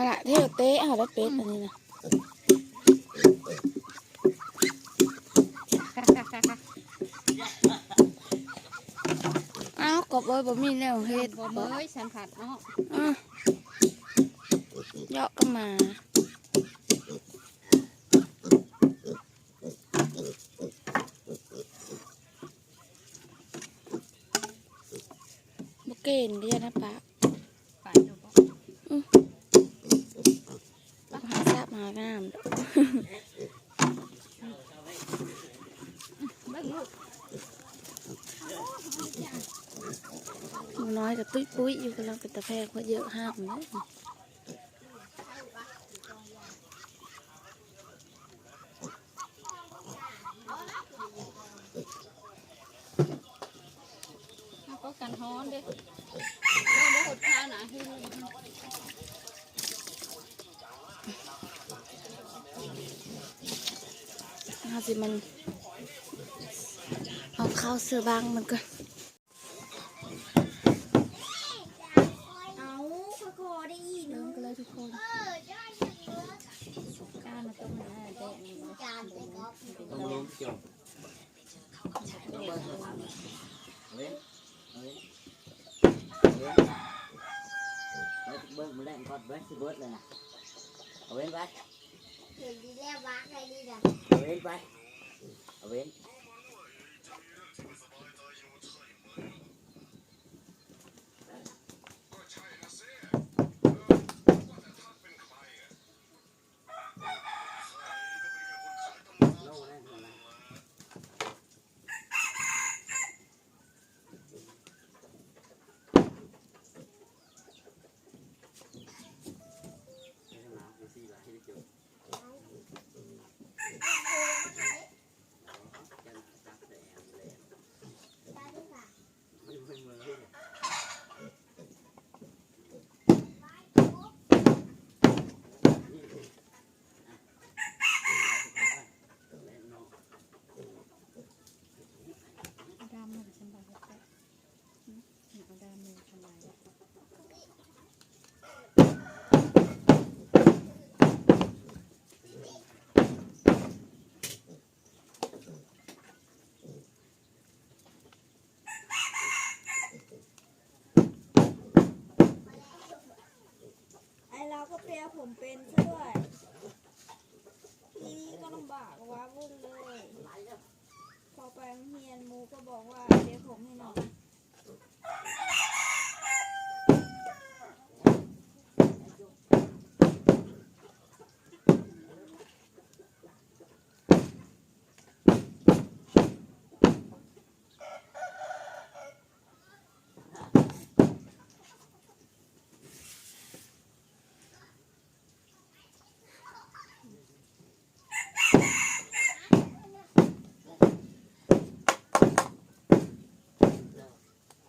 ເອົາລະ ເທວເຕະເອົາລະເປັດອັນນີ້ນະ. ອ້າວ ກອບເອີຍ ບໍ່ມີແນວເຮັດ ບໍ່ເມີຍສັມຜັດເນາະ. ອື ເຍາະກັບໝາ. ບໍ່ເກັ່ງເດ້ນະປະ. ປະຢູ່ບໍ່? ອື ຫາສັບຫາງາມ. ເບິ່ງລູກ ໝູນ້ອຍກໍຕຸ້ຍປຸ້ຍຢູ່ ກຳລັງເປັນຕາແພງ ເພາະເຍາະຫ້າມເດ້. ເຮົາກໍກັນຮ້ອນເດ້ ເຮົາບໍ່ຫົດຜ້າໜາຫຶ້ງ. ເຮົາຊິມັນເອົາເຂົ້າເຊື່ອບັງມັນກ່ອນ. ເອົາ ຂ້ອຍຂໍໄດ້ອີກ ເລີ່ມກັນເລີຍທຸກຄົນ. ເອີ ຈ້ານມັນເລີຍ ຈ້ານມັນຕ້ອງມາແຕະນີ້ ຈານໄປກໍ ຕ້ອງລົງຈົບ. ເອົາເວີ້ນ ເອົາເວີ້ນ ເອົາເວີ້ນ ໄປເບິ່ງມື້ແລງກ່ອນ ເບິ່ງຊິເບິດແລ້ວນະ. ເອົາເວີ້ນໄປ ເຫັນດີແລ້ວ ວາກໄດ້ດີນະ. ເອົາເວີ້ນໄປ ເອົາເວີ້ນ. ດາມມັນສຳບາຍແທ້. ອືມ ເອົາດາມມືທຳລາຍ. ໄອ້ລາວກໍແປຜົມເປັນຊະດ້ວຍ. ທີ່ນີ້ກໍລຳບາກຫວາວຸ່ນເລີຍ. ພໍໄປໂຮງຮຽນ ໝູ່ກໍບອກວ່າເປັນຜົມໃຫ້ນ້ອງ.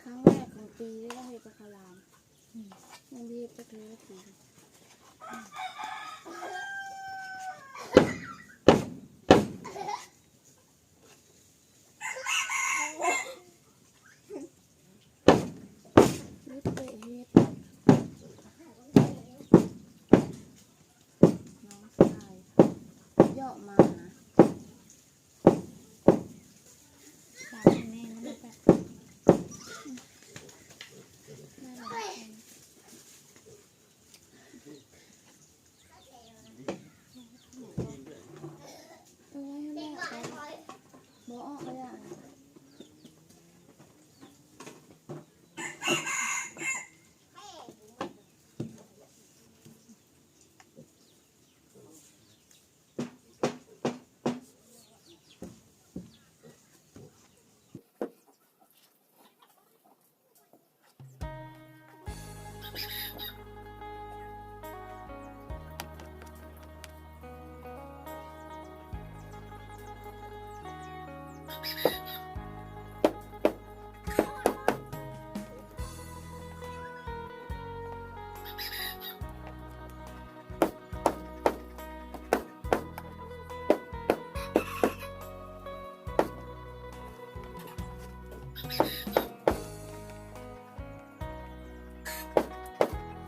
ຄັ້ງແລກຂອງປີເດ້ ເຮັດປາຄາລາມ. ອືມ ຍັງບໍ່ເຮັດຈັກເທື່ອປີ. ເຮັດເຕະເຮັດ ນ້ອງຊາຍເຍາະໝາ. ດາວແນ່ນະ ແບບ ເອີ ບໍ່ອອກເລີຍ. ເ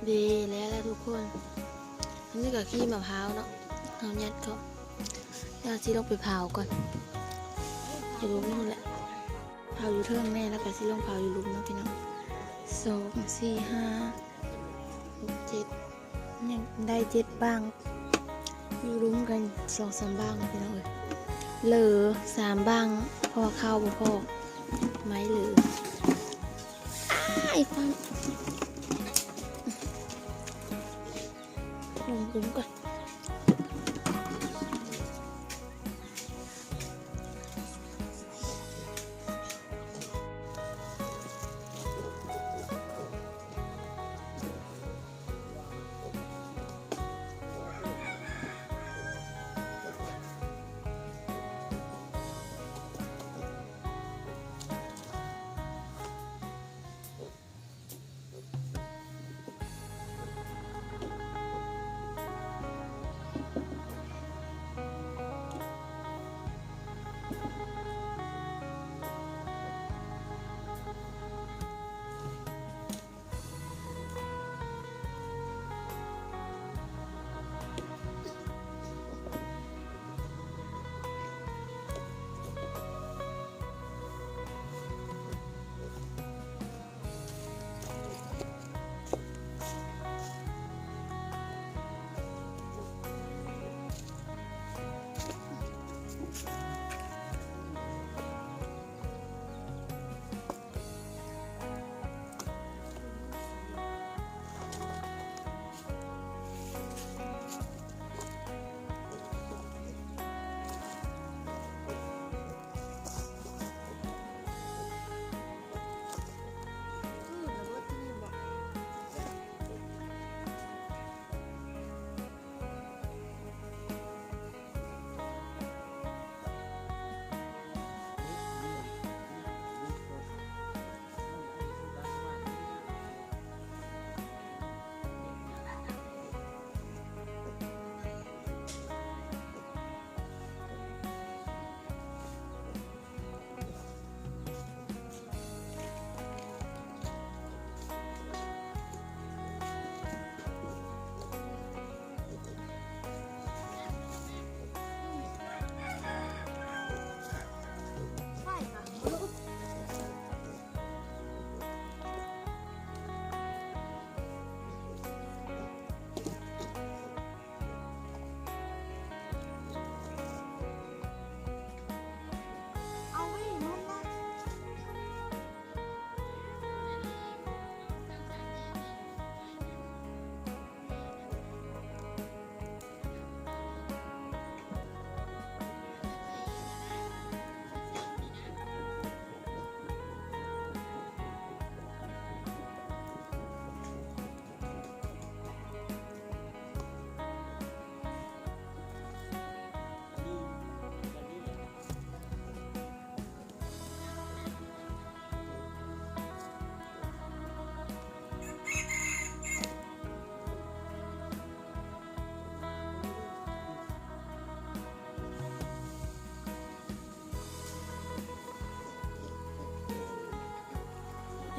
ເດ ແລ້ວລະທຸກຄົນ ອັນນີ້ກໍຂີ້ມະພ້າວເນາະ ເຮົາຍັດເຂົ້າ ດຽວຊິລົງໄປເຜົາກ່ອນ ຢູ່ລຸ່ມນັ້ນແຫຼະ ເຜົາຢູ່ເທິງແນ່ ແລ້ວກໍຊິລົງເຜົາຢູ່ລຸ່ມເນາະພີ່ນ້ອງ ສອງ ສີ່ ຫ້າ ຫົກ ເຈັດ ຍັງໄດ້ເຈັດບັ້ງ ຢູ່ລຸ່ມກັນສອງສາມບັ້ງພີ່ນ້ອງເອີຍ ເຫຼືອສາມບັ້ງ ເພາະວ່າເຂົ້າບໍ່ພໍ ໄມ້ເຫຼືອ ອ້າຍ ຟັງ ລົງລຸ່ມກ່ອນ.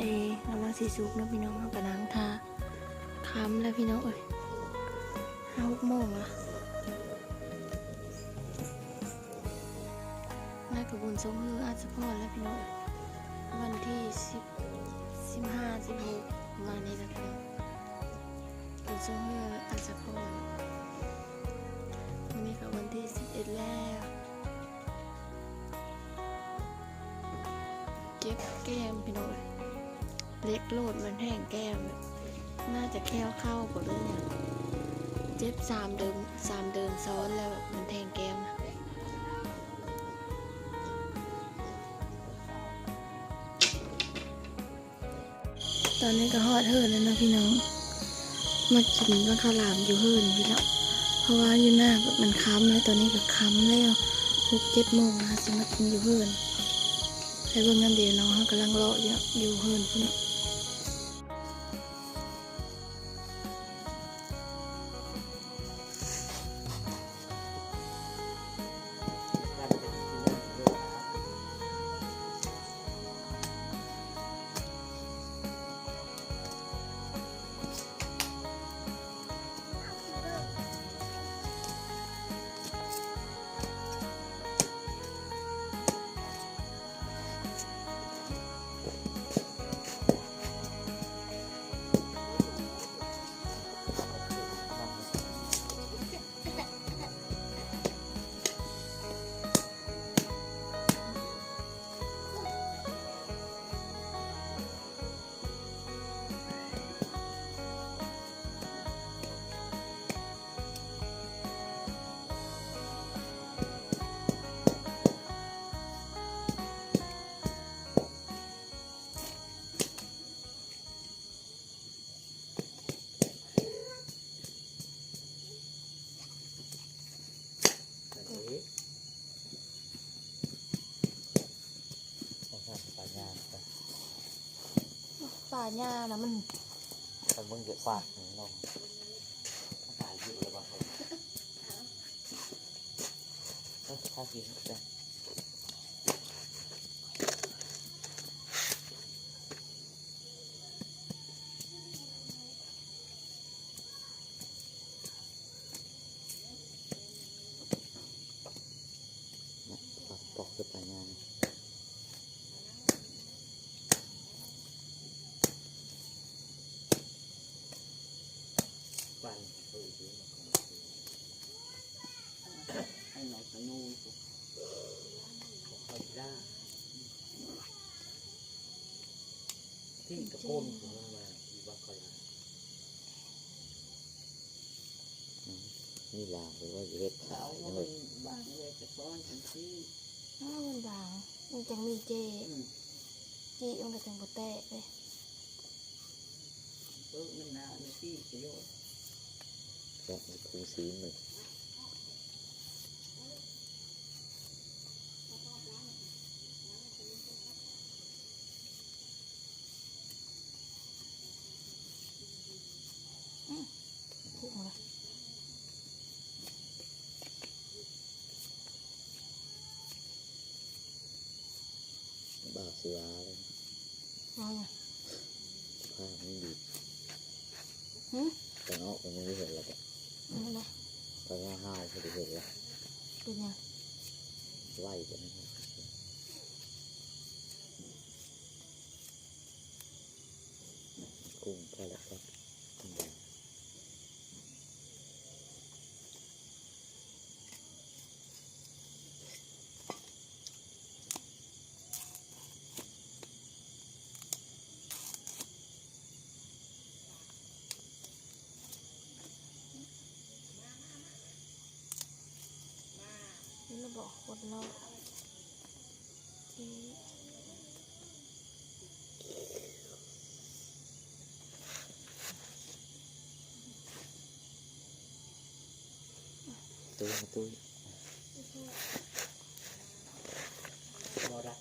ເອີ ກຳລັງຊິສຸກເນາະພີ່ນ້ອງ ເຮົາກະນັ່ງຖ້າ ຄ່ຳແລ້ວພີ່ນ້ອງເອີຍ ຫ້າຫົກໂມງລະ ງານຂະບວນຊົງເຮີອາດສະພອນແລ້ວພີ່ນ້ອງເອີຍ ວັນທີສິບ ສິບຫ້າ ສິບຫົກ ປະມານນີ້ລະພີ່ນ້ອງ ຂະບວນຊົງເຮີອາດສະພອນ ມື້ນີ້ກະວັນທີສິບເອັດແລ້ວ. ເຈັບແກ້ມພີ່ນ້ອງເອີຍ ເຫຼັກໂລດມັນແທງແກ້ມ ໜ້າຈະແຂ້ວເຂົ້າບໍ່ ຫຼືຫຍັງ ເຈັບສາມເດີນ ສາມເດີນຊ້ອນແລ້ວ ແບບມັນແທງແກ້ມນະ. ຕອນນີ້ກະຮອດເຮືອນແລ້ວເນາະພີ່ນ້ອງ ມາກິນເຂົ້າຫຼາມຢູ່ເຮືອນພີ້ເນາະ ເພາະວ່າຢູ່ໜ້າມັນຄ່ຳແລ້ວ ຕອນນີ້ກະຄ່ຳແລ້ວ ຫົກເຈັດໂມງ ເຮົາຊິມາກິນຢູ່ເຮືອນ ໄປເບິ່ງນຳເດເນາະ ເຮົາກຳລັງເລາະຢູ່ເນາະ ຢູ່ເຮືອນພຸ້ນເນາະ. ເ ຫຍ້ານະມັນ ຄັນເບິ່ງຈາກປາກນີ້ເນາະ ຕາຍຢູ່ແລ້ວວ່າ ເອີ ພາກິນເດີ. ເນາະ ປອກຄືປາຍ່າງ ປັ່ນເຂົ້າອີກເດ້ ໃຫ້ນ້ອງຕະໂນ ເຂົ້າກິນລາ ທີ່ກະໂພນ ທີ່ມັນມາ ທີ່ວ່າເຂົາລາ ອືມ ມີລາວເລີຍວ່າຊິເຮັດຂາຍເລີຍ ບາງເລີຍ ແຕ່ກ່ອນຈັ່ງຊີ້ ອ້າວ ມັນບາງ ມັນຈັ່ງມີເຈ ອືມ ຈີ້ມັນກໍຈັ່ງບໍ່ແຕກເດ້ ເອີ ມັນໜາ ມັນຊີ້ປະໂຫຍດ ແຊບ ມັນຄຸງຊີ້ນມັນ. ອືມ ທຸກມາລະ ບ່າວເສືອເລີຍ ວ່າຫຍັງ? ພາມັນດີດ ຫຶ? ໄປເນາະ ໄປ ມັນບໍ່ເຫັນລະ ອືມ ໄປຫາເຮົາ ພໍດີເຫັນລະ ເປັນຫຍັງ? ໄວກວ່ານີ້ ກຸ້ງໄປແລ້ວກໍ ນີ້ລະເບາະຄົນເນາະ ທີ່ ຕຸ້ຍ ຕຸ້ຍ ບໍ່ໄດ້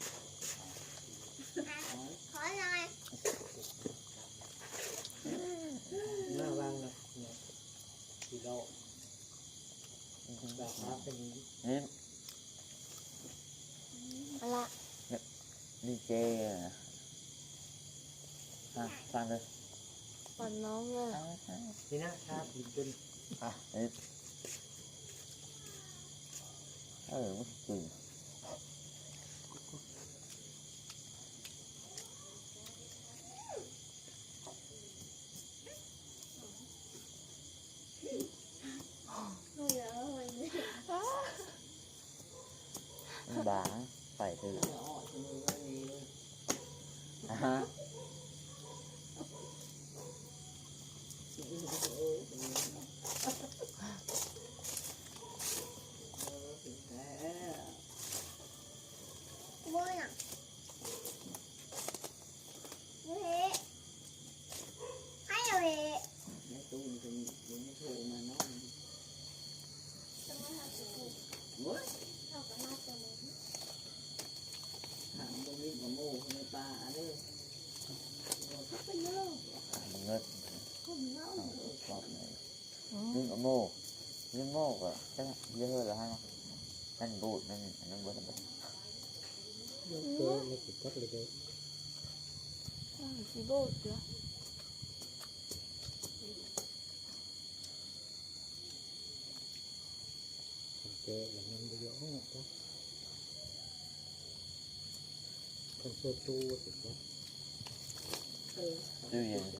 ຂໍໜ້ອຍ ມາວາງນະ ກິໂລ ອືມ ລາຄາເປັນ ນີ້ ເອົາລະ ນີ້ເຈນະ ອ່ະ ຟັງເດີ ປັນນ້ອງເດີ ນີ້ນະ ທາກິນຈົນ ອ່ະ ເອີ ມັນກິນ. ມັນບາງ ໄປເທີ ອາຮະ ໂອ້ຍ ໃຫ້ເອົາເອ ໃນຕູ້ນີ້ກໍມີ ຍັງໄດ້ໂທມາເນາະ ໂອ້ຍ ຫາບໍ່ມີກະໂມໃນປ່າເດີ ເງິດ ເອົາປອບໃນ ອືມ ດຶງເອົາໂມ ດຶງໂມກໍຈັ່ງເຮັດລະຫັ້ນ ມັນບູດ ມັນ ມັນບໍ່ສຳເລັດ ອືມ ມັນຊິກັດເລີຍເດີ ມັນຊິບູດເດີ ຄັນແກະແລ້ວມັນບໍ່ຢາກອອກເດ້ ຄັນເປີດຕູ້ຊິກັດ ເອີ ຕູ້ເຢັນ